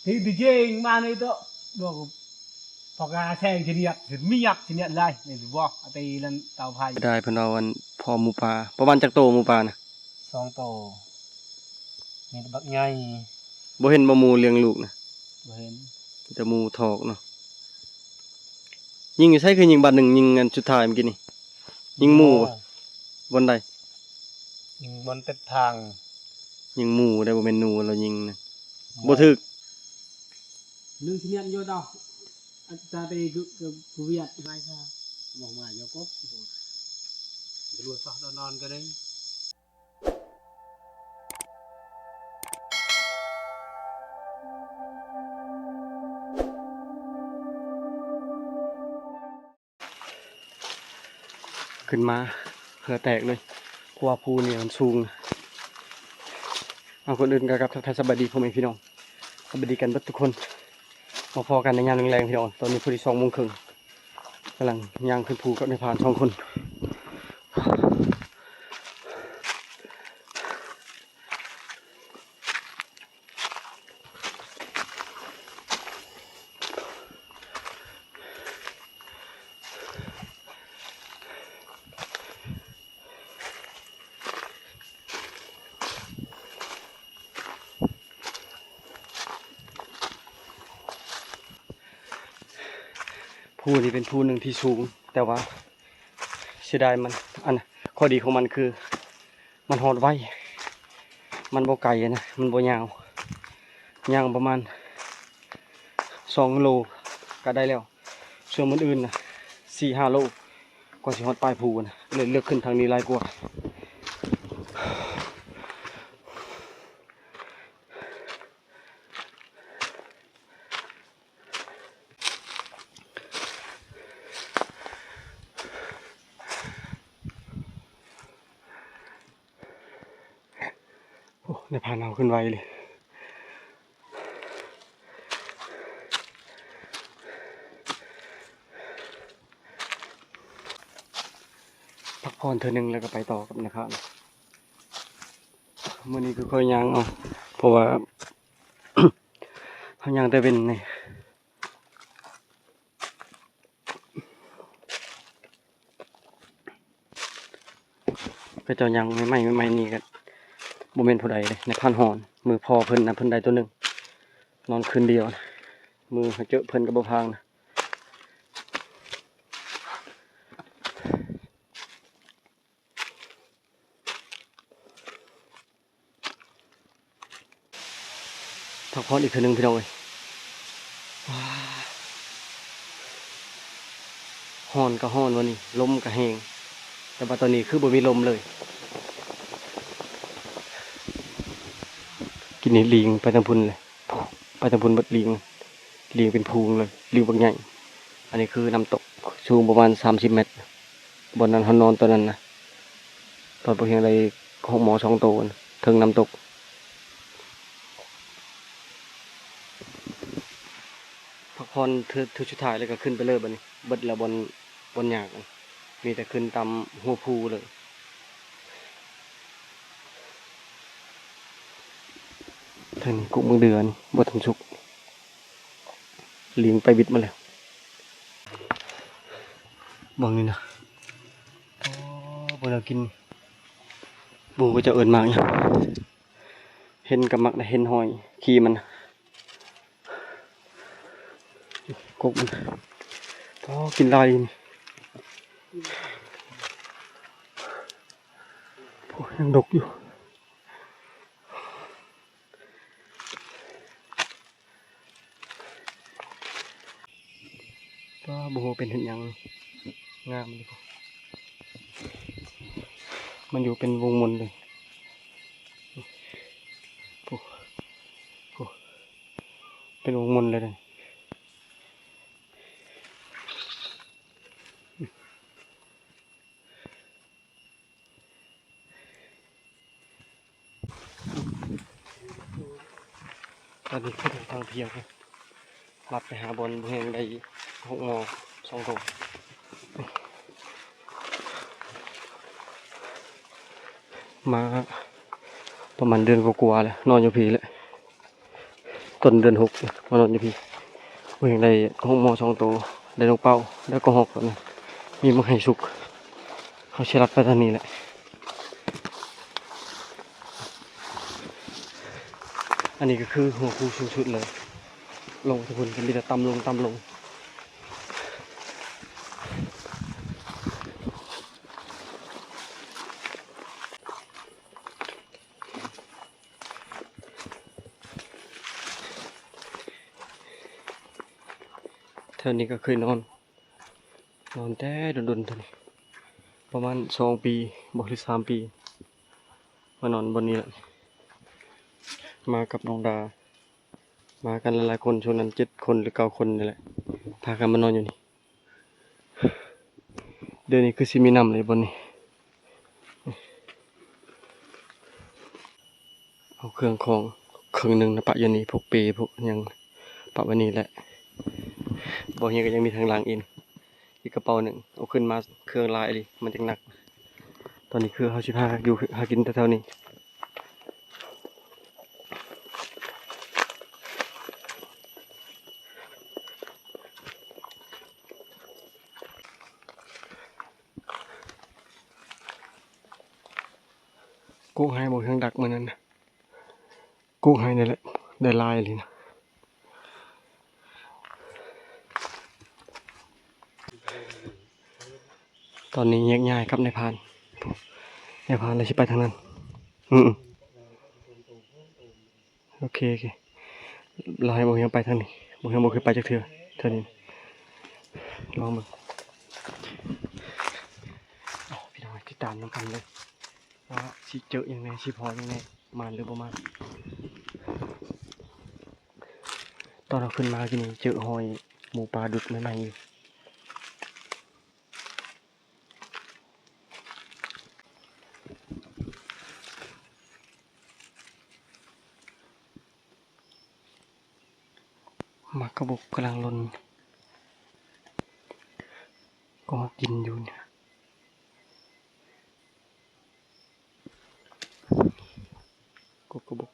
Hiti jeng mane to. Dok poka seng jeniat, miak jeniat lai. Ni bo ati lan tau phai. ໄດ້ເພິ່ນວ່າອັນພໍ່ໝູປ່າ ປະມານຈັກໂຕໝູປ່ານະ? ສອງໂຕ. ມີແຕ່ບັກໃຫຍ່. ບໍ່ເຫັນບໍ່ໝູລ້ຽງລູກນະ? ບໍ່ເຫັນ. ມີແຕ່ໝູຖອກເນາະ. ຍິງຢູ່ໃສ? ຄືຍິງບາດໜຶ່ງ ຍິງອັນສຸດທ້າຍມື້ກີ້ນີ້. ຍິງໝູບໍ່? ບ່ອນໃດ? ຍິງບ່ອນເຕັດທາງ. ຍິງໝູໄດ໋ ບໍ່ແມ່ນໜູລາວຍິງນະ. ບໍ່ຖືກ. ໜຶ່ງຊິແມ່ນຢູ່ດອກ. ອັນຕາໄປກະ ກະວຽດໄປຊະ. ບໍ່ມາຢູ່ກົບ. ຈະລວດຊະດອນໆກໍໄດ້. ຂຶ້ນມາເຫື່ອແຕກເລີຍ ເພາະວ່າພູນີ້ມັນສູງ. ເອົາ ກ່ອນອື່ນກໍກັບທັກທາຍສະບາຍດີພໍ່ແມ່ພີ່ນ້ອງ ສະບາຍດີກັນເບິດທຸກຄົນ. ມາພໍ້ກັນໃນຍາມແລງໆ ພີ່ນ້ອງ. ຕອນນີ້ພໍດີສອງໂມງເຄິ່ງ ກຳລັງຍ່າງຂຶ້ນພູກັບນາຍພານສອງຄົນ. ພູນີ້ເປັນພູໜຶ່ງທີ່ສູງ ແຕ່ວ່າເສຍດາຍມັນ ອັນ ຂໍ້ດີຂອງມັນຄື ມັນຮອດໄວ ມັນບໍ່ໄກນະ ມັນບໍ່ຍາວ ຍ່າງປະມານສອງໂລກະໄດ້ແລ້ວ. ສ່ວນມື້ອື່ນນະ ສີ່ຫ້າໂລກວ່າຊິຮອດປາຍພູນະ ເລີຍເລືອກຂຶ້ນທາງນີ້ຫຼາຍກວ່າ. ໂອ້ ນາຍພານເຮົາຂຶ້ນໄວເລີຍ. ພັກຜ່ອນເທື່ອໜຶ່ງແລ້ວກໍໄປຕໍ່ກັບນາຍພານ. ມື້ນີ້ຄືຄ່ອຍຍ່າງເອົາ ເພາະວ່າ ເຮົາຍ່າງແຕ່ເວັນນີ້. ເຂົາເຈົ້າຍ່າງໃໝ່ໆ ໃໝ່ໆ ນີ້ກໍບໍ່ແມ່ນຜູ້ໃດເດ້ ນາຍພານຮອນ. ມື້ພໍ່ເພິ່ນນະ ເພິ່ນໄດ້ໂຕໜຶ່ງ ນອນຄືນດຽວ. ມື້ເຮົາເຈີເພິ່ນກໍບໍ່ພາງນະ. ພັກຜ່ອນອີກເທື່ອໜຶ່ງພີ່ນ້ອງເອີຍ. ຮ້ອນກໍຮ້ອນວັນນີ້ ລົມກໍແຮງ ແຕ່ວ່າຕອນນີ້ຄືບໍ່ມີລົມເລີຍ. ກິນນີ້ລີງໄປທາງພຸ້ນເລີຍ ໄປທາງພຸ້ນເບິດລີງ ລີງເປັນຝູງເລີຍ ລີງບັກໃຫຍ່. ອັນນີ້ຄືນ້ຳຕົກ ສູງປະມານສາມສິບແມັດ. ບ່ອນນັ້ນເຮົານອນຕອນນັ້ນນະ ຕອນພວກເຮົາໄດ້ຫົກໝໍສອງໂຕນະ ເທິງນ້ຳຕົກ. ພັກຜ່ອນເທື່ອ ເທື່ອສຸດທ້າຍແລ້ວກໍຂຶ້ນໄປເລີຍບັດນີ້ ເບິດແລ້ວບ່ອນ ບ່ອນຍາກ ມີແຕ່ຂຶ້ນຕາມຫົວພູເລີຍ. ເທິງນີ້ກົກໝາກເດືອນບໍ່ທັນສຸກ ລີງໄປບິດມາແລ້ວ. ເບິ່ງນີ້ນະ ໂອ້ ບໍ່ໄດ້ກິນ ບໍ່ຮູ້ເຂົາເຈົ້າເອີ້ນໝາກຫຍັງ ເຫັນກໍໝາກນະ ເຫັນຮອຍຂີ້ມັນ ກົກມັນ ໂອ້ ກິນຫຼາຍອີ່ຫຼີ ໂອ້ ຍັງດົກຢູ່. ກໍບໍ່ຮູ້ເປັນເຫັດຫຍັງ ງາມເດ ມັນຢູ່ເປັນວົງມົນເລີຍ ໂອ້ ໂອ້ ເປັນວົງມົນເລີຍເດ. ຕອນນີ້ຄືທາງພຽງ ລັດໄປຫາບ່ອນບໍ່ແຮງໄດ້ຫົກໝໍສອງໂຕ ມາປະມານເດືອນກວ່າໆແລ້ວ ນອນຢູ່ພີ້ແຫຼະ. ຕົ້ນເດືອນຫົກ ມານອນຢູ່ພີ້. ໂອ້ຍ ຍັງໄດ້ຮອກມໍສອງໂຕ ໄດ້ນົກເປົ້າ ແລ້ວກໍຮອກຕົວໜຶ່ງ ມີບັກໄຫສຸກ. ເຮົາຊິລັດໄປທາງນີ້ແຫຼະ. ອັນນີ້ກໍຄືຫົວພູສູງສຸດເລີຍ ລົງໄປພຸ້ນກໍມີແຕ່ຕ່ຳລົງ ຕ່ຳລົງ. ແຖວນີ້ກໍເຄີຍນອນ ນອນແຕ່ດົນໆ ເທົ່ານີ້ ປະມານສອງປີບໍ ຫຼື ສາມປີ ມານອນບ່ອນນີ້ແຫຼະ. ມາກັບນ້ອງດາ ມາກັນຫຼາຍໆຄົນ ຊ່ວງນັ້ນເຈັດຄົນ ຫຼື ເກົ້າຄົນນີ້ແຫຼະ ພາກັນມານອນຢູ່ນີ້. ດຽວນີ້ຄືຊິມີນ້ຳເລີຍບ່ອນນີ້. ເອົາເຄື່ອງຂອງເຄິ່ງໜຶ່ງນະປະຢູ່ນີ້ ພວກເປ ພວກຫຍັງປະໄວ້ນີ້ແຫຼະ. ບໍ່ເຮັດກໍຍັງມີທາງຫຼັງອີກ ອີກກະເປົາໜຶ່ງ ເອົາຂຶ້ນມາ ເຄື່ອງຫຼາຍອີ່ຫຼີ ມັນຈັ່ງໜັກ. ຕອນນີ້ຄືເຮົາຊິພາຢູ່ຫາກິນແຖວໆນີ້. ກົກໄຮບໍ່ ເຄື່ອງດັກມື້ນັ້ນນະ ກົກໄຮນີ້ແຫຼະ ໄດ້ຫຼາຍອີ່ຫຼີນະ. ຕອນນີ້ແຍກຍ້າຍກັບນາຍພານ ນາຍພານລະຊິໄປທາງນັ້ນ. ອື ໂອເຄ ໂອເຄ ລາວໃຫ້ບໍ່ຮຽງໄປທາງນີ້ ບໍ່ຮຽງບໍ່ເຄີຍໄປຈັກເທື່ອ ເທື່ອນີ້ ລອງເບິ່ງ. ເອົາ ພີ່ນ້ອງ ຕິດຕາມນຳກັນເລີຍ ວ່າຊິເຈີຫຍັງແດ່ ຊິພໍຫຍັງແດ່ ໝານຫຼືບໍ່ໝານ. ຕອນເຮົາຂຶ້ນມາກີ້ນີ້ ເຈີຮອຍໝູປ່າດຸດໃໝ່ໆຢູ່. ໝາກກະບົກກຳລັງຫຼົ່ນ ກໍກິນຢູ່ນີ້ ກົກກະບົກ.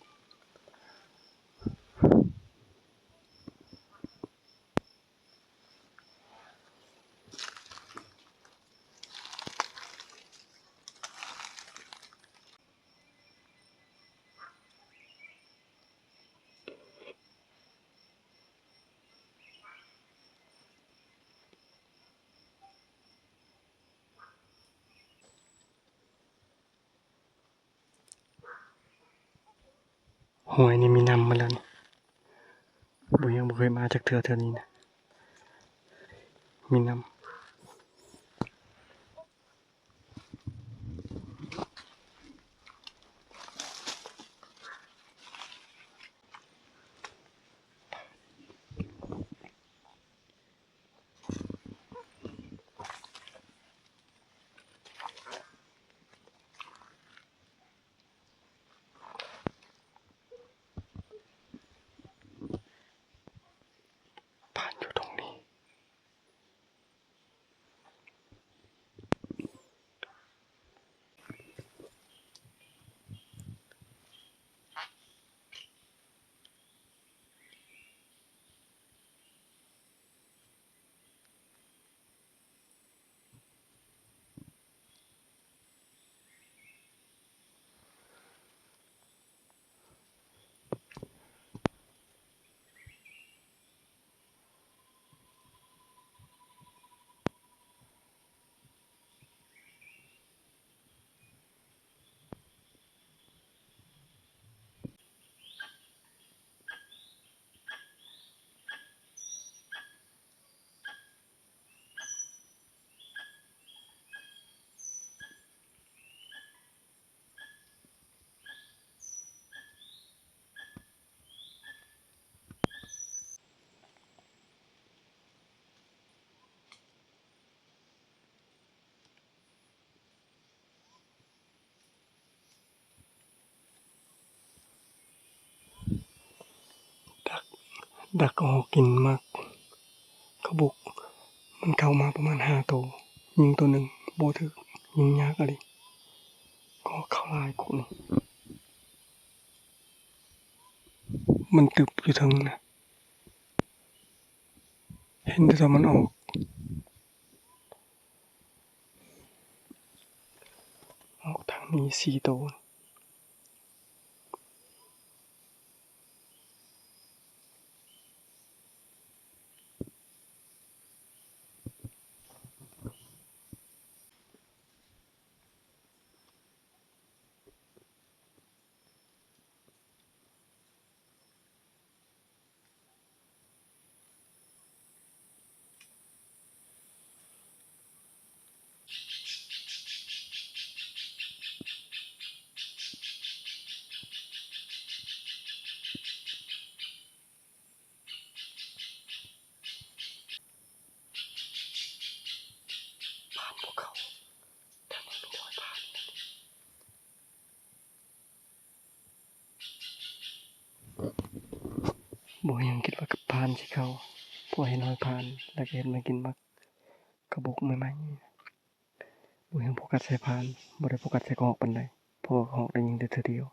ຫ້ວຍນີ້ມີນ້ຳໝົດແລ້ວນີ້ ບໍ່ ຍັງບໍ່ເຄີຍມາຈັກເທື່ອ ແຖວນີ້ນະ ມີນ້ຳ. ບ້ານຢູ່ຕົງນີ້. ດັກ ດັກອອກກິນໝາກຂະບົກ ມັນເຂົ້າມາປະມານຫ້າໂຕ ຍິງໂຕໜຶ່ງບໍ່ຖືກ ຍິງຍາກອີ່ຫຼີ ກໍເຂົ້າຫຼາຍກຸນີ້. ມັນຕຶບຢູ່ເທິງນະ ເຫັນແຕ່ຕອນມັນອອກ ອອກທາງນີ້ສີ່ໂຕ. ບໍ່ຫຍັງ ຄິດວ່າກັບພານຄືເກົ່າ ເພາະເຫັນຮອຍພານ ແລ້ວກໍເຫັນມັນກິນໝາກກະບົກໃໝ່ໆ. ບໍ່ຫຍັງ ໂຟກັສໃສ່ພານ ບໍ່ໄດ້ໂຟກັສໃສ່ກະຮອກປານໃດ ເພາະວ່າກະຮອກໄດ້ຍິງແຕ່ເທື່ອດຽວ.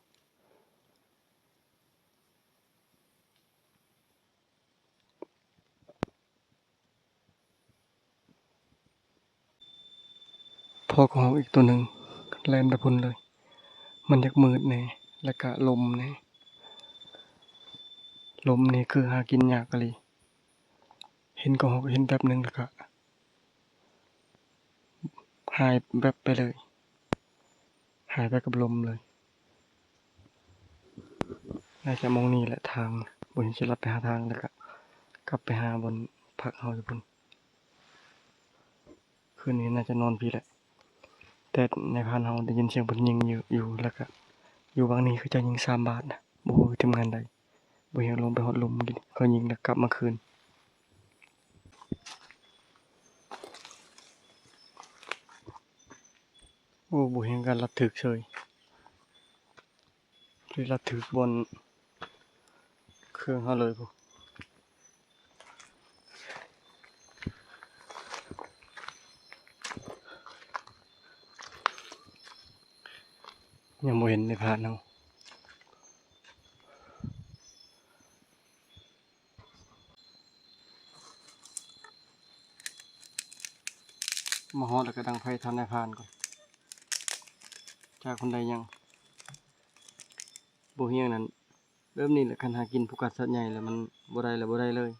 ພໍກະຮອກອີກໂຕໜຶ່ງແລ່ນໄປພຸ້ນເລີຍ. ມັນຢາກມືດແດ່ ແລ້ວກະລົມແດ່. ລົມນີ້ຄືຫາກິນຍາກອີ່ຫຼີ. ເຫັນກະຮອກ ເຫັນແວບໜຶ່ງ ແລ້ວກະຫາຍແວບໄປເລີຍ. ຫາຍໄປກັບລົມເລີຍ. ໜ້າຈະໝ່ອງນີ້ແຫຼະທາງ ບໍ່ເຫັນ ຊິລັດໄປຫາທາງ ແລ້ວກະກັບໄປຫາບ່ອນພັກເຮົາຢູ່ພຸ້ນ. ຄືນນີ້ໜ້າຈະນອນພີ້ແຫຼະ ແຕ່ນາຍພານເຮົາໄດ້ຍິນສຽງເພິ່ນຍິງຢູ່ ຢູ່ ແລ້ວກະຢູ່ຫວ່າງນີ້ ເຂົາເຈົ້າຍິງສາມບາດນະ ບໍ່ຮູ້ທີມງານໃດ. ບໍ່ເຫັນ ລົງໄປຮອດລຸ່ມ ເຂົາຍິງແລ້ວກັບມາຄືນ. ໂອ້ ບໍ່ເຫັນ ກະລັດຖືກເສີຍ ໄປລັດຖືກບ່ອນເຄື່ອງເຮົາເລີຍພຸ້ນ. ຍັງບໍ່ເຫັນນາຍພານເຮົາ. ມາຮອດແລ້ວກໍດັງໄຟຖາມນາຍພານກ່ອນ ຈັກເພິ່ນໄດ້ຫຍັງ. ບໍ່ຮຽງນັ້ນ ແບບນີ້ແຫຼະ ຄັນຫາກິນໂຟກັສສັດໃຫຍ່ແລ້ວ ມັນບໍ່ໄດ້ແລ້ວ ບໍ່ໄດ້ເລີຍ.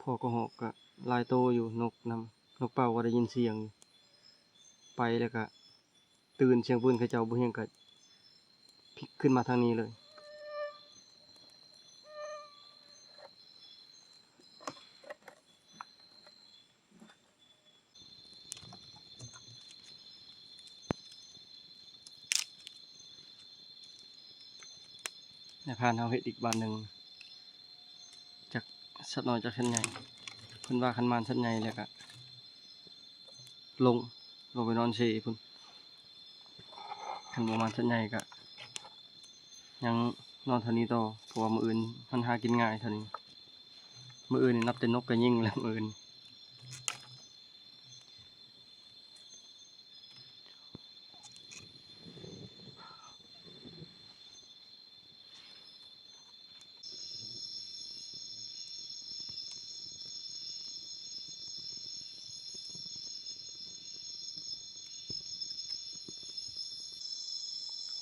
ພໍກະຮອກກະຫຼາຍໂຕຢູ່ ນົກນຳ ນົກເປົ້າກໍໄດ້ຍິນສຽງຢູ່ ໄປແລ້ວກະ ຕື່ນສຽງປືນເຂົາເຈົ້າ ບໍ່ຮຽງກະພິກຂຶ້ນມາທາງນີ້ເລີຍ. ນາຍພານເຮົາເຮັດອີກບາດໜຶ່ງ ຈັກສັດນ້ອຍຈັກສັດໃຫຍ່ ເພິ່ນວ່າຄັນມານສັດໃຫຍ່ແລ້ວກະລົງ ລົງໄປນອນເຊພຸ້ນ. ຄັນບໍ່ມານສັດໃຫຍ່ກະຍັງນອນເທົ່ານີ້ຕໍ່ ເພາະວ່າມື້ອື່ນມັນຫາກິນງ່າຍເທົ່ານີ້. ມື້ອື່ນນີ້ນັບແຕ່ນົກກະຍິງແລ້ວມື້ອື່ນ.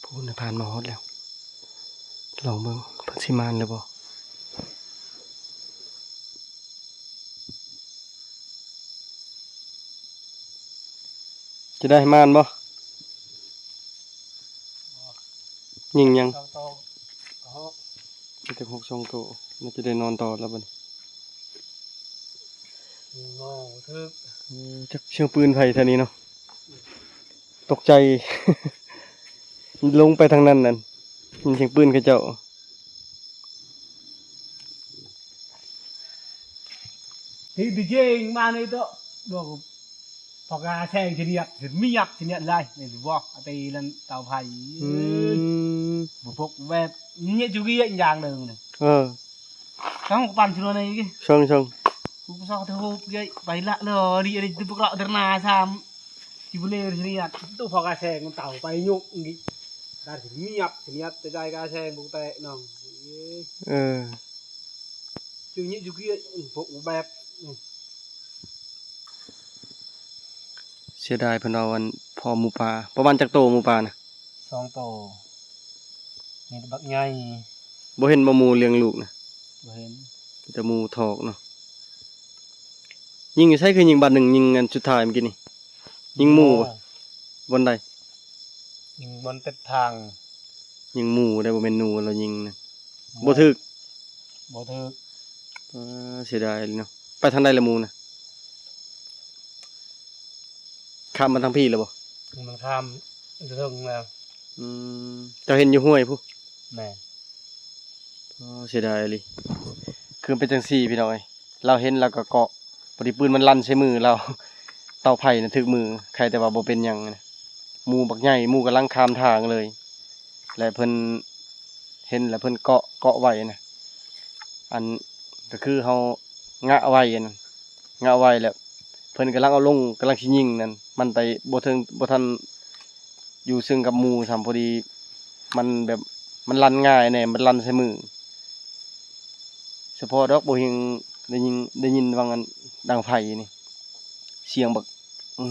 ພຸ້ນນະ ຜ່ານມາຮອດແລ້ວ ລອງເບິ່ງເພິ່ນຊິມານຫຼືບໍ່. ຈະໄດ້ໃຫ້ມານບໍ່? ຍິງຍັງ? ສອງໂຕ ກະຮອກ ມີແຕ່ຮອກສອງໂຕ ໜ້າຈະໄດ້ນອນຕໍ່ແລ້ວບັດນີ້. ເອີ ຈັກສຽງປືນໃຜແຖວນີ້ເນາະ ຕົກໃຈ ລົງໄປທາງນັ້ນນັ້ນ ຍິນສຽງປືນເຂົາເຈົ້າ. ທີ່ ທີ່ຈິງມານີ້ໂຕ ດອກ ພອກກາແຊງຊະນຽດ ຊະມຽບຊະນຽດຫຼາຍນີ້ບໍ່ ອາຕີລັນເຕົາໄຟ. ອືມ ບໍ່ພົກແວບ ເນຍຈຸກິຢ່າງໜຶ່ງນີ້. ເອີ ຕ້ອງປັນຊະໂນນີ້ ເຊີງໆ ກູກໍຊອກເທໂຮບເກຍໄປລະເລີ ດີອັນນີ້ຕຸປະເກາະເດີນາຊາມ ຊິບໍ່ເລຊະນຽດ ໂຕພອກກາແຊງເຕົາໄຟຍຸກນີ້ ກາຊະມຽບຊະນຽດ ແຕ່ໃຈກາແຊງບໍ່ແຕະນ້ອງ. ເອີ ຈື່ນີ້ຢູ່ເກີຍ ພວກແບບ ເສຍດາຍເພິ່ນເອົາອັນພໍ່ໝູປ່າ. ປະມານຈັກໂຕໝູປ່ານະ? ສອງໂຕ ມີແຕ່ບັກໃຫຍ່. ບໍ່ເຫັນບໍ່ໝູລ້ຽງລູກນະ? ບໍ່ເຫັນ ມີແຕ່ໝູຖອກເນາະ. ຍິງຢູ່ໃສ? ຄືຍິງບາດໜຶ່ງ ຍິງອັນສຸດທ້າຍເມື່ອກີ້ນີ້ ຍິງໝູບໍ່? ບ່ອນໃດ? ຍິງບ່ອນເຕັດທາງ. ຍິງໝູໄດ໋ ບໍ່ແມ່ນໜູລາວຍິງນະ. ບໍ່ຖືກ? ບໍ່ຖືກ. ເອີ ເສຍດາຍອີ່ຫຼີເນາະ. ໄປທາງໃດລະໝູນະ? ຂ້າມມາທາງພີ້ລະບໍ່? ມັນຂ້າມຢູ່ເທິງແລ້ວ. ອືມ ເຈົ້າເຫັນຢູ່ຫ້ວຍພຸ້ນ? ແມ່ນ. ໂອ້ ເສຍດາຍອີ່ຫຼີ. ຄືເປັນຈັ່ງຊີ້ພີ່ນ້ອງເອີຍ ລາວເຫັນລາວກໍເກາະ ພໍດີປືນມັນລັ່ນໃສ່ມືລາວ ເຕົາໄຟນະຖືກມື. ໄຄແຕ່ວ່າບໍ່ເປັນຫຍັງນະ. ໝູບັກໃຫຍ່ ໝູກຳລັງຂ້າມທາງເລີຍ ແລະເພິ່ນເຫັນແລ້ວເພິ່ນເກາະ ເກາະໄວ້ນະ. ອັນ ກໍຄືເຮົາງະໄວ້ນັ້ນ ງະໄວ້ແລ້ວເພິ່ນກຳລັງເອົາລົງ ກຳລັງຊິຍິງນັ້ນ ມັນໄປບໍ່ເຖິງ ບໍ່ທັນຢູ່ເຊິ່ງກັບໝູຊ້ຳ. ພໍດີມັນແບບ ມັນລັ່ນງ່າຍແດ່ ມັນລັ່ນໃສ່ມື. ສະເພາະດອກບໍ່ເຮັງໄດ້ຍິນ ໄດ້ຍິນຫວ່າງອັນດັງໄຟນີ້ ສຽງບັກ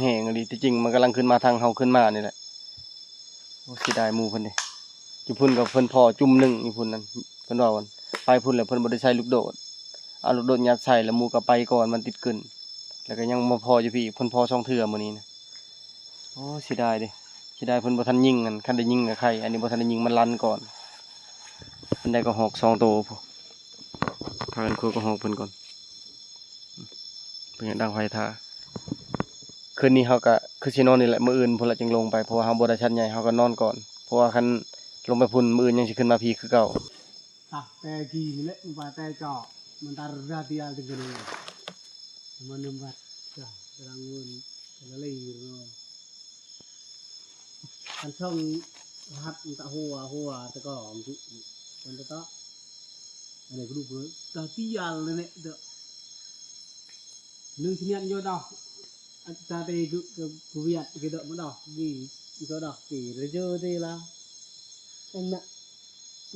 ແຮງອີ່ຫຼີ. ທີ່ຈິງມັນກຳລັງຂຶ້ນມາທາງເຮົາຂຶ້ນມານີ້ແຫຼະ. ໂອ້ ເສຍດາຍໝູເພິ່ນເດ້. ຢູ່ພຸ້ນກໍເພິ່ນພໍ້ຈຸ່ມໜຶ່ງ ຢູ່ພຸ້ນນັ້ນ ເພິ່ນເວົ້າ ໄປພຸ້ນແລ້ວເພິ່ນບໍ່ໄດ້ໃສ່ລູກໂດດ ເອົາລູກໂດດຍັດໃສ່ ແລ້ວໝູກໍໄປກ່ອນ ມັນຕິດກຶນ. ແລ້ວກໍຍັງມາພໍ້ຢູ່ພີ້ ເພິ່ນພໍ້ສອງເທື່ອມື້ນີ້ນະ. ໂອ້ ເສຍດາຍເດ້ ເສຍດາຍເພິ່ນບໍ່ທັນຍິງ. ອັນ ຄັນໄດ້ຍິງກໍໄຄ ອັນນີ້ບໍ່ທັນໄດ້ຍິງ ມັນລັ່ນກ່ອນ. ອັນໃດກໍຮອກສອງໂຕ ພາກັນຄົນກໍຮອກເພິ່ນກ່ອນ ເພິ່ນຍັງດັງໄຟຖ້າ. ຄືນນີ້ເຮົາກະຄືຊິນອນນີ້ແຫຼະ ມື້ອື່ນພຸ້ນລະຈຶ່ງລົງໄປ ເພາະວ່າເຮົາບໍ່ໄດ້ສັດໃຫຍ່ ເຮົາກໍນອນກ່ອນ ເພາະວ່າຄັນລົງໄປພຸ້ນ ມື້ອື່ນຍັງຊິຂຶ້ນມາພີ້ຄືເກົ່າ. ຕາແຕ່ກີ້ນີ້ແຫຼະ ມັນວ່າແຕ່ເຈາະ ມັນຕາຣາດຽວເຖິງກັນເລີຍ ມັນນຳວັດ ຈ້າ ຕະລາງເງິນ ຕະລາລີເນາະ. ຄັນຊ່ອງລະຫັດມັນຕະຫົວ ຫົວຕະກອງ ມັນຕະຕະ ອັນນີ້ກໍດູເປີດຕາຕິຍາລະແນະເດາະ ໜຶ່ງຊິແມ່ນຢູ່ດອກ ອາຈານເຕກະ ກະວຽດກະເດາະມາດອກ ກີກະດອກ ກີລະເຈີເຕລາ ອັນນະ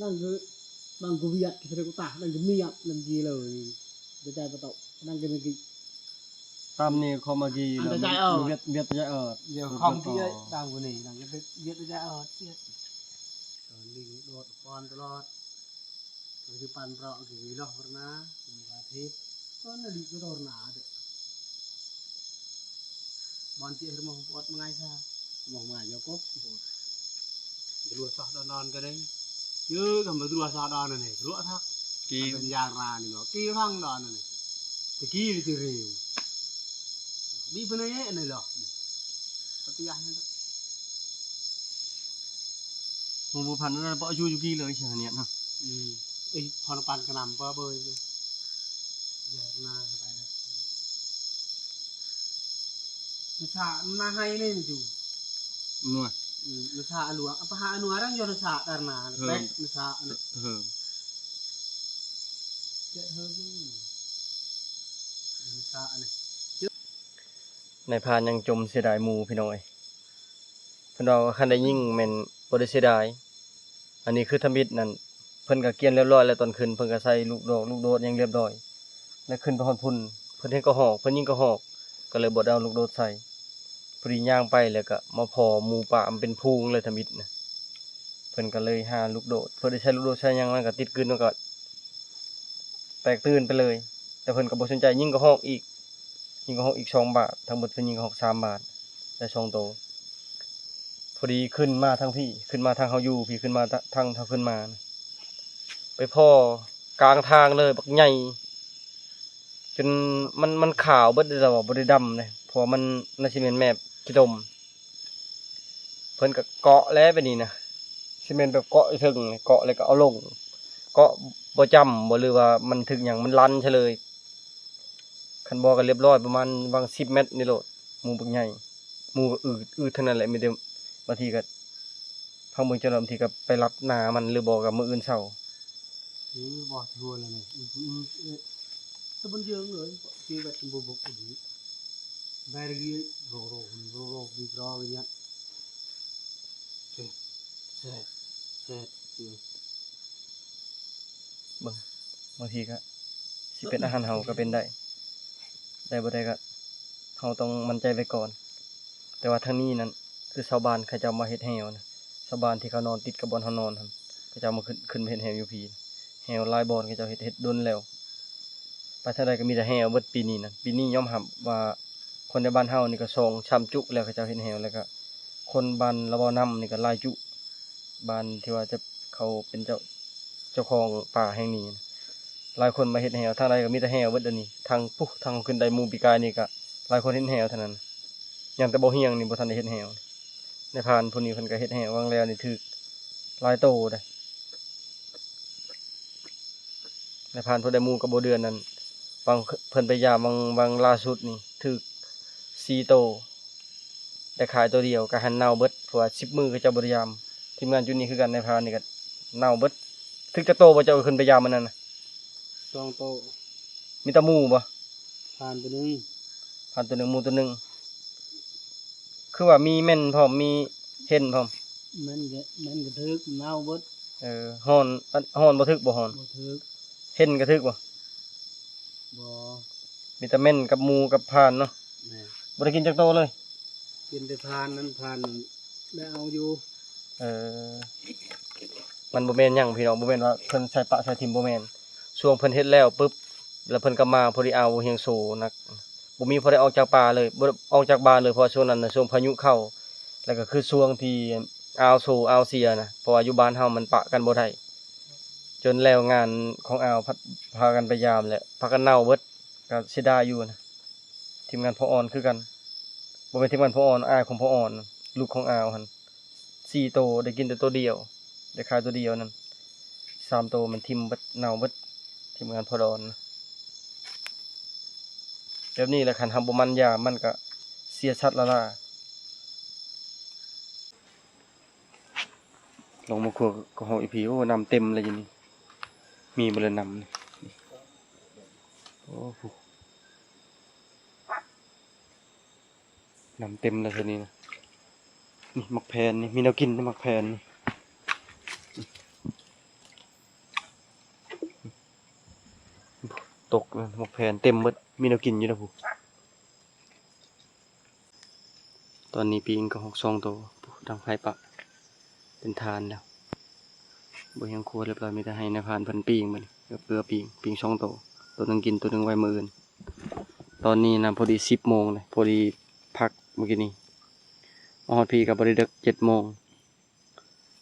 ນັ່ງກະ ນັ່ງກະວຽດກະເຕກະຕາ ນັ່ງກະມຽບ ນັ່ງກີເລີຍ ກະຈາຍປະໂຕ ນັ່ງກະມີກີ ຕາມນີ້ເຂົ້າມາກີ ອັນຕະຈາຍເອີດ ວຽດ ວຽດຕະຈາຍເອີດ ດຽວຄອມທີ່ເອີດ ຕາມກວ່ານີ້ ນັ່ງກະວຽດຕະຈາຍເອີດ ວຽດ ຕອນນີ້ໂດດກ່ອນຕະຫຼອດ. ກະຊິປັນເປາະກີເນາະ ວະນາ ກະມາເທດ ຕອນນັ້ນດີກະໂດນໜາເດ ບອນທີ່ເຮັດໝໍປອດມາໄງຊະ ໝໍມາຍອກກົບ ກະລັວຊະດອນໆ ກະໄດ້ ເຢີກະມາກະລັວຊະດອນນັ້ນ ກະລັວທັກ ກີເປັນຢາງນານີ້ເນາະ ກີພັງດອນນັ້ນ ຕະກີທີ່ເຣວ ບີບເພິ່ນໃຫ້ອັນນີ້ລະ ປະຕິຍານ ໝູບໍ່ພັນນັ້ນ ເພາະຢູ່ຢູ່ກີເລີຍ ເສຍເນຍນະ ອືມ ເອີຍ ພອນປັນກະນຳ ເພາະເບີຍ ຢາກນາໄປນະ ນະຊາ ນາໄຮນີ້ຢູ່ ນົວ ອືມ ນະຊາອາລັວ ອະປະຫາອານົວ ດັງຢອນນະຊາ ການນາ ເອີ ແປະ ນະຊາ ເອີ ເຈັດເຮີ ນາຊາ ອັນນີ້ ນາຍພານຍັງຈົ່ມເສຍດາຍໝູພີ່ນ້ອງເອີຍ. ເພິ່ນວ່າຄັນໄດ້ຍິງແມ່ນບໍ່ໄດ້ເສຍດາຍ. ອັນນີ້ຄືທຳອິດນັ້ນ ເພິ່ນກະກຽນລຽບລ້ອຍແລ້ວ ຕອນຂຶ້ນເພິ່ນກະໃສ່ລູກດອກລູກໂດດຫຍັງລຽບລ້ອຍ ແລ້ວຂຶ້ນໄປຮອດພຸ້ນ ເພິ່ນເຫັນກະຮອກ ເພິ່ນຍິງກະຮອກ ກະເລີຍບໍ່ໄດ້ເອົາລູກໂດດໃສ່. ພໍດີຍ່າງໄປແລ້ວກະມາພໍ້ໝູປ່າມັນເປັນຝູງເລີຍ ທຳອິດນະ ເພິ່ນກະເລີຍຫາລູກໂດດ ເພິ່ນໄດ້ໃສ່ລູກໂດດໃສ່ຫຍັງ ມັນກະຕິດກຶນ ມັນກະແຕກຕື່ນໄປເລີຍ. ແຕ່ເພິ່ນກະບໍ່ສົນໃຈ ຍິງກະຮອກອີກ ຍິງກະຮອກອີກສອງບາດ ທັງໝົດເພິ່ນຍິງກະຮອກສາມບາດ ໄດ້ສອງໂຕ. ພໍດີຂຶ້ນມາທາງພີ້ ຂຶ້ນມາທາງເຮົາຢູ່ພີ້ ຂຶ້ນມາທາງ ທາງເຮົາຂຶ້ນມາ ໄປພໍ້ກາງທາງເລີຍ ບັກໃຫຍ່ ຈົນມັນ ມັນຂາວເບິດເລີຍ ບໍ່ໄດ້ດຳເລີຍ ເພາະວ່າມັນໜ້າຊິແມ່ນແມບຂີ້ຕົມ. ເພິ່ນກະເກາະແລ້ວບາດນີ້ນະ ຊິແມ່ນແບບເກາະຢູ່ເທິງ ເກາະແລ້ວກະເອົາລົງ ເກາະບໍ່ຈ້ຳບໍ່ ຫຼືວ່າມັນຖືກຫຍັງ ມັນລັ່ນຊະເລີຍ. ຄັນບໍ່ກະລຽບລ້ອຍ ປະມານຫວ່າງສິບແມັດນີ້ໂລດ ໝູບັກໃຫຍ່ ໝູກະອືດ ອືດທັງນັ້ນແຫຼະ ມີແຕ່ບາງທີກະ ພັງເບິ່ງຈັກໜ່ອຍ ບາງທີກະໄປລັດໜ້າມັນ ຫຼືບໍ່ກະມື້ອື່ນເຊົ້າ. ອື ບໍ່ຊວນແລ້ວນີ້ ອື ອື ອື ຕະບັນເຢິງເລີຍ ຊີວິດບໍ່ບົກອີ ແບຣກີໂຣໂຣ ໂຣໂຣ ບີບຣໍ ວິນຍາດ ເຊັດ ເຊັດ ເຊັດ ເຊັດ. ເບິ່ງ ບາງທີກໍຊິເປັນອາຫານເຮົາກໍເປັນໄດ້ ໄດ້ບໍ່ໄດ້ກໍເຮົາຕ້ອງໝັ້ນໃຈໄວ້ກ່ອນ. ແຕ່ວ່າທາງນີ້ນັ້ນ ຄືຊາວບ້ານເຂົາເຈົ້າມາເຮັດແຮ້ວນະ ຊາວບ້ານທີ່ເຂົານອນຕິດກັບບ່ອນເຮົານອນຫັ້ນ ເຂົາເຈົ້າມາຂຶ້ນ ຂຶ້ນມາເຮັດແຮ້ວຢູ່ພີ້ ແຮ້ວຫຼາຍບ່ອນເຂົາເຈົ້າເຮັດ ເຮັດດົນແລ້ວ. ໄປທາງໃດກໍມີແຕ່ແຮ້ວເບິດປີນີ້ນະ. ປີນີ້ຍອມຮັບວ່າຄົນໃນບ້ານເຮົານີ້ກໍສອງສາມຈຸແລ້ວ ເຂົາເຈົ້າເຮັດແຮ້ວ ແລ້ວກໍຄົນບ້ານລະບໍ່ນ້ຳນີ້ກໍຫຼາຍຈຸ ບ້ານທີ່ວ່າຈະ ເຂົາເປັນເຈົ້າ ເຈົ້າຂອງປ່າແຫ່ງນີ້ນະ. ຫຼາຍຄົນມາເຮັດແຮ້ວ ທາງໃດກໍມີແຕ່ແຮ້ວເບິດດຽວນີ້. ທາງ ພຸ້ນ ທາງຂຶ້ນໄດໝູ່ປີກາຍນີ້ກໍຫຼາຍຄົນເຮັດແຮ້ວເທົ່ານັ້ນ ຍັງແຕ່ບໍ່ຮຽງນີ້ບໍ່ທັນໄດ້ເຮັດແຮ້ວ. ນາຍພານຜູ້ນີ້ເພິ່ນກໍເຮັດແຮ້ວ ຫວ່າງແລ້ວນີ້ຖືກຫຼາຍໂຕເດ້. ນາຍພານຜູ້ໄດ້ໝູ່ກັບບໍ່ເດືອນນັ້ນ ຫວ່າງເພິ່ນໄປຢາມຫວ່າງ ຫວ່າງລ່າສຸດນີ້ຖືກສີ່ໂຕ ໄດ້ຂາຍໂຕດຽວ ກະຫັນເນົ່າເບິດ ເພາະວ່າສິບມື້ເຂົາເຈົ້າບໍ່ໄດ້ຢາມ. ທີມງານຈຸດນີ້ຄືກັນ ນາຍພານນີ້ກະເນົ່າເບິດ. ຖືກຈັກໂຕບໍ່ ເຈົ້າຂຶ້ນໄປຢາມມື້ນັ້ນນະ? ສອງໂຕ. ມີແຕ່ໝູ່ບໍ່? ພານໂຕໜຶ່ງ. ພານໂຕໜຶ່ງ ໝູ່ໂຕໜຶ່ງ. ຄືວ່າມີເໝັນພ້ອມ ມີເຫັນພ້ອມ. ເໝັນກະ ເໝັນກະຖືກ ເນົ່າເບິດ. ເອີ ຮ້ອນ ຮ້ອນບໍ່ຖືກບໍ່ ຮ້ອນ? ບໍ່ຖືກ. ເຫັນກະຖືກບໍ່? ບໍ່. ມີແຕ່ເໝັນກັບໝູ່ກັບພານເນາະ. ແມ່ນ. ບໍ່ໄດ້ກິນຈັກໂຕເລີຍ? ກິນແຕ່ພານນັ້ນ ພານນັ້ນໄດ້ເອົາຢູ່. ເອີ ມັນບໍ່ແມ່ນຫຍັງພີ່ນ້ອງ ບໍ່ແມ່ນວ່າເພິ່ນໃສ່ປະໃສ່ຖິ້ມ ບໍ່ແມ່ນ. ຊ່ວງເພິ່ນເຮັດແລ້ວປຶບ ແລ້ວເພິ່ນກໍມາພໍດີ ອ່າວບໍ່ຮຽງໂຊໜັກ ບໍ່ມີຜູ້ໃດອອກຈາກປ່າເລີຍ ບໍ່ໄດ້ອອກຈາກບ້ານເລີຍ ເພາະວ່າຊ່ວງນັ້ນນະ ຊ່ວງພາຍຸເຂົ້າ ແລ້ວກໍຄືຊ່ວງທີ່ອ່າວໂຊອ່າວເສຍນະ ເພາະວ່າຢູ່ບ້ານເຮົາມັນປະກັນບໍ່ໄດ້. ຈົນແລ້ວງານຂອງອ່າວ ພາກັນໄປຢາມ ແລະ ພາກັນເນົ່າເບິດ ກໍເສຍດາຍຢູ່ນະ. ທີມງານພໍ່ອ່ອນຄືກັນ ບໍ່ແມ່ນທີມງານພໍ່ອ່ອນ ອ້າຍຂອງພໍ່ອ່ອນ ລູກຂອງອ່າວຫັ້ນ ສີ່ໂຕ ໄດ້ກິນແຕ່ໂຕດຽວ ໄດ້ຂາຍໂຕດຽວນັ້ນ. ສາມໂຕມັນຖິ້ມເບິດ ເນົ່າເບິດ ທີມງານພໍ່ອ່ອນ. ແບບນີ້ແຫຼະ ຄັນເຮົາບໍ່ໝັ່ນຢາມ ມັນກະເສຍສັດລ້າໆ. ລົງມາຄົວກໍຮອກອີພີ ໂອ້ ນ້ຳເຕັມເລີຍຢູ່ນີ້ ມີບໍ່ລະນ້ຳນີ້? ໂອ້ ນ້ຳເຕັມແລ້ວເທື່ອນີ້ນະ. ນີ້ໝາກແພນນີ້ ມີແນວກິນໝາກແພນນີ້ ຕົກ ໝາກແພນເຕັມເບິດ ມີແນວກິນຢູ່ນະພຸ້ນ. ຕອນນີ້ປີ້ງກະຮອກສອງໂຕ ດັງໄຟປະເປັນຖ່ານແລ້ວ ບໍ່ຮຽງຄົວລຽບຮ້ອຍ ມີແຕ່ໃຫ້ນາຍພານເພິ່ນປີ້ງບັດນີ້ ເອືອປີ້ງ ປີ້ງສອງໂຕ ໂຕໜຶ່ງກິນ ໂຕໜຶ່ງໄວ້ມື້ອື່ນ. ຕອນນີ້ນະ ພໍດີສິບໂມງເລີຍ ພໍດີພັກມື້ກີ້ນີ້ ມາຮອດພີ້ກໍບໍ່ໄດ້ເດິກ ເຈັດໂມງ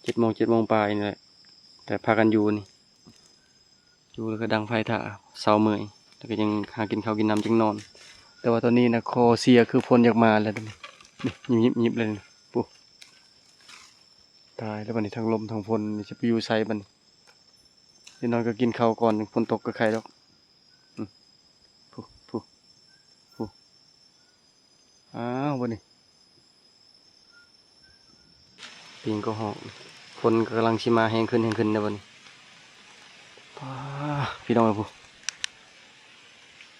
ເຈັດໂມງ ເຈັດໂມງປາຍນີ້ແຫຼະ ແຕ່ພາກັນຢູ່ນີ້ ຢູ່ແລ້ວກໍດັງໄຟຖ້າ ເຊົາເມື່ອຍ ແລ້ວກໍຍັງຫາກິນເຂົ້າກິນນ້ຳຈຶ່ງນອນ. ແຕ່ວ່າຕອນນີ້ນະ ຂໍ້ເສຍຄືຝົນຢາກມາແລ້ວ ນີ້ ຍິບໆໆເລີຍ ປູ້ ຕາຍແລ້ວບັດນີ້ ທັງລົມທັງຝົນ ຊິໄປຢູ່ໃສບັດນີ້? ຢ່າງໜ້ອຍກໍກິນເຂົ້າກ່ອນ ຝົນຕົກກໍໄຄດອກ. ອືມ ພຸ້ນ ພຸ້ນ ພຸ້ນ ອ້າວ ບັດນີ້ ປີ້ງກະຮອກ ຝົນກໍກຳລັງຊິມາແຮງຂຶ້ນ ແຮງຂຶ້ນແລ້ວບັດນີ້. ປ້າ ພີ່ນ້ອງເອີຍ ພຸ້ນ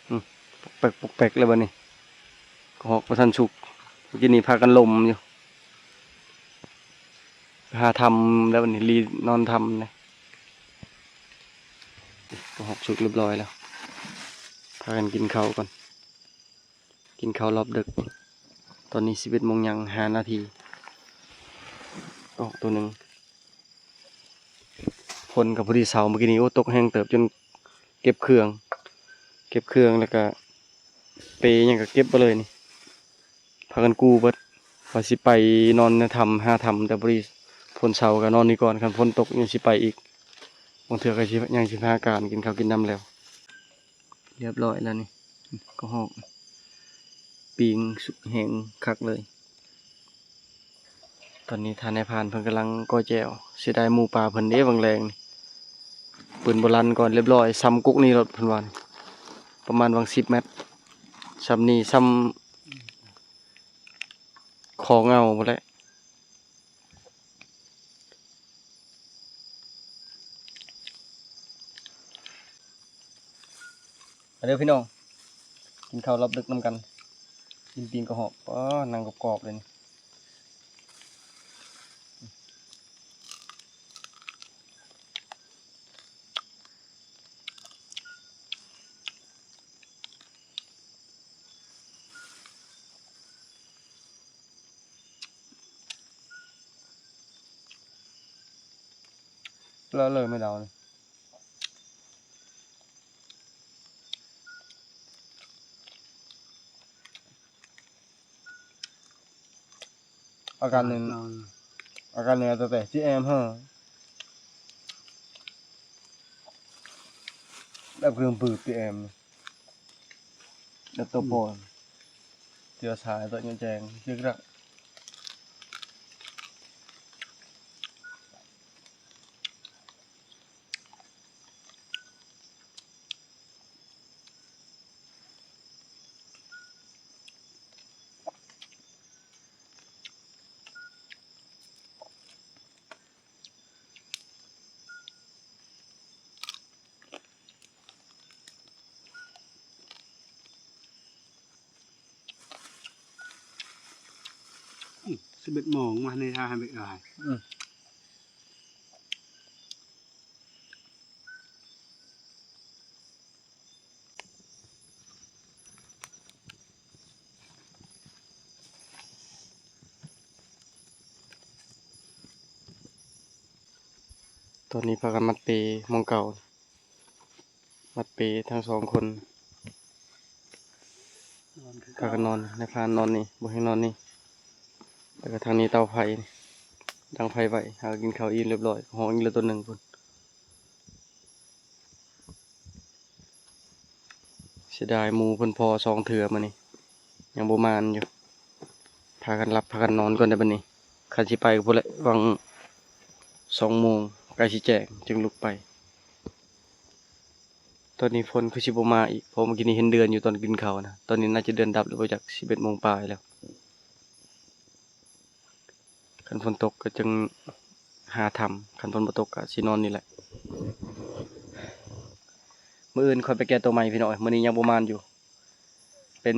ອືມ ປົກແປັກ ປົກແປັກແລ້ວບັດນີ້ ກະຮອກບໍ່ທັນສຸກ ມື້ກີ້ນີ້ພາກັນລົມຢູ່. ຫາຖ້ຳແລ້ວບັດນີ້ ລີນອນຖ້ຳແລ້ວ. ກະຮອກສຸກລຽບຮ້ອຍແລ້ວ ພາກັນກິນເຂົ້າກ່ອນ ກິນເຂົ້າລອບດຶກ. ຕອນນີ້ສິບເອັດໂມງຍັງຫ້ານາທີ ກະຮອກໂຕໜຶ່ງ. ຝົນກໍພໍດີເຊົາມື້ກີ້ນີ້ ໂອ້ ຕົກແຮງເຕີບ ຈົນເກັບເຄື່ອງ ເກັບເຄື່ອງ ແລ້ວກະເປຫຍັງກໍເກັບເບິດເລີຍນີ້. ພາກັນກູ້ເບິດ ວ່າຊິໄປນອນໃນຖ້ຳ ຫາຖ້ຳ ແຕ່ພໍດີຝົນເຊົາກໍນອນນີ້ກ່ອນ ຄັນຝົນຕົກຍັງຊິໄປອີກ ບາງເທື່ອກໍຊິ ຍັງຊິຫາການກິນເຂົ້າກິນນ້ຳແລ້ວ. ລຽບຮ້ອຍແລ້ວນີ້ ກະຮອກ ປີ້ງສຸກແຮງຄັກເລີຍ. ຕອນນີ້ທ່ານນາຍພານເພິ່ນກຳລັງກ້ອຍແຈ່ວ ເສຍດາຍໝູປ່າເພິ່ນເດ້ ຫວ່າງແລງນີ້ ປືນບໍ່ລັ່ນກ່ອນ ລຽບຮ້ອຍ ຊ່ຳກົກນີ້ໂລດເພິ່ນວ່າ ປະມານຫວ່າງສິບແມັດ ຊ່ຳນີ້ ຊ່ຳ ຂອງເອົາພຸ້ນແຫຼະ. ມາເດີພີ່ນ້ອງ ກິນເຂົ້າລອບດຶກນຳກັນ ກິນປີ້ງກະຮອກ ປາ ໜັງກອບໆເລີຍນີ້. ເລີະເລີະ ແມ່ນເອົານີ້ ອາການນີ້ ອາການນີ້ຕັ້ງແຕ່ຊິແອມເຮີ ແບບຄືປືບຊິແອມ ແບບໂຕໂປນ ເທື່ອສາຍໂຕຍະແຈງ ຊຶກລັກ. ອືມ ສິບເອັດໂມງມາໃນທ່າໃຫ້ເບັກຫຼາຍ ອືມ. ຕອນນີ້ພາກັນມັດເປໝ່ອງເກົ່າ ມັດເປທັງສອງຄົນ ພາກັນນອນ ໃນພານນອນນີ້ ບໍ່ແຮງນອນນີ້ ແລ້ວກໍທາງນີ້ເຕົາໄຟ ດັງໄຟໄວ້ ຫາກິນເຂົ້າອີ່ມລຽບຮ້ອຍ ຮ້ອງອີກແລ້ວໂຕໜຶ່ງພຸ້ນ. ເສຍດາຍໝູ່ເພິ່ນພໍສອງເທື່ອມື້ນີ້ ຍັງບໍ່ມານຢູ່ ພາກັນຫຼັບພາກັນນອນກ່ອນເດີ້ບັດນີ້ ຄັນຊິໄປກໍພຸ້ນແຫຼະ ຫວ່າງສອງໂມງ ໃກ້ຊິແຈ້ງຈຶ່ງລຸກໄປ. ຕອນນີ້ຝົນຄືຊິບໍ່ມາອີກ ເພາະເມື່ອກີ້ນີ້ເຫັນເດືອນຢູ່ຕອນກິນເຂົ້ານະ ຕອນນີ້ໜ້າຈະເດືອນດັບແລ້ວບໍ່ຈັກ ສິບເອັດໂມງປາຍແລ້ວ. ຄັນຝົນຕົກກໍຈຶ່ງຫາຖ້ຳ ຄັນຝົນບໍ່ຕົກກໍຊິນອນນີ້ແຫຼະ. ມື້ອື່ນຄ່ອຍໄປແກ່ໂຕໃໝ່ພີ່ນ້ອງເອີຍ ມື້ນີ້ຍັງບໍ່ມານຢູ່ ເປັນ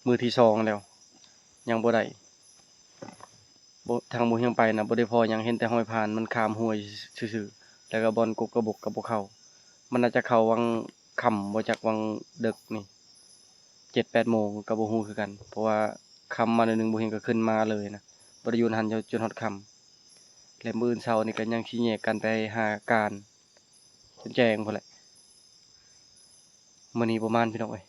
ມື້ທີສອງແລ້ວ ຍັງບໍ່ໄດ້ ບໍ່ ທາງບໍ່ຮຽງໄປນະ ບໍ່ໄດ້ພໍຫຍັງ ເຫັນແຕ່ຮອຍຜ່ານ ມັນຂ້າມຫ້ວຍຊື່ໆ ແລ້ວກໍບ່ອນກົກກະບົກກໍບໍ່ເຂົ້າ ມັນໜ້າຈະເຂົ້າຫວ່າງຄ່ຳບໍ່ຈັກ ຫວ່າງເດິກນີ້ ເຈັດແປດໂມງກໍບໍ່ຮູ້ຄືກັນ ເພາະວ່າຄ່ຳມາໜ້ອຍໜຶ່ງ ບໍ່ຮຽງກໍຂຶ້ນມາເລີຍນະ ບໍ່ໄດ້ຢູ່ຫັ້ນຈົນຮອດຄ່ຳ ແລະ ມື້ອື່ນເຊົ້ານີ້ກໍຍັງຊິແຍກກັນໄປຫາການຈົນແຈ້ງພຸ້ນແຫຼະ. ມື້ນີ້ບໍ່ມານພີ່ນ້ອງເອີຍ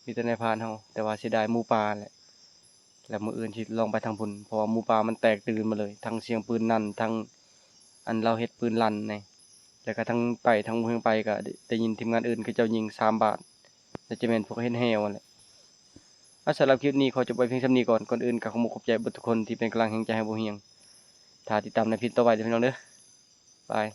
ມີແຕ່ນາຍພານເຮົາ ແຕ່ວ່າເສຍດາຍໝູ່ປ່າແຫຼະ ແລ້ວມື້ອື່ນຊິລອງໄປທາງພຸ້ນ ເພາະວ່າໝູ່ປ່າມັນແຕກຕື່ນມາເລີຍ ທັງສຽງປືນນັ້ນ ທັງອັນລາວເຮັດປືນລັ່ນນີ້ ແລ້ວກໍທັງໄປ ທັງເທິງໄປກໍໄດ້ ໄດ້ຍິນທີມງານອື່ນເຂົາເຈົ້າຍິງສາມບາດ ໜ້າຈະແມ່ນພວກເຮັດແຮ້ວຫັ້ນແຫຼະ. ອາ ສຳລັບຄລິບນີ້ຂໍຈົບໄວ້ພຽງສ່ຳນີ້ກ່ອນ ກ່ອນອື່ນກໍຂໍຂອບໃຈເບິດທຸກຄົນທີ່ເປັນກຳລັງແຮງໃຈໃຫ້ບໍ່ຮຽງ ຖ້າຕິດຕາມໃນຄລິບຕໍ່ໄປເດີ້ພີ່ນ້ອງເດີ້ ບາຍ.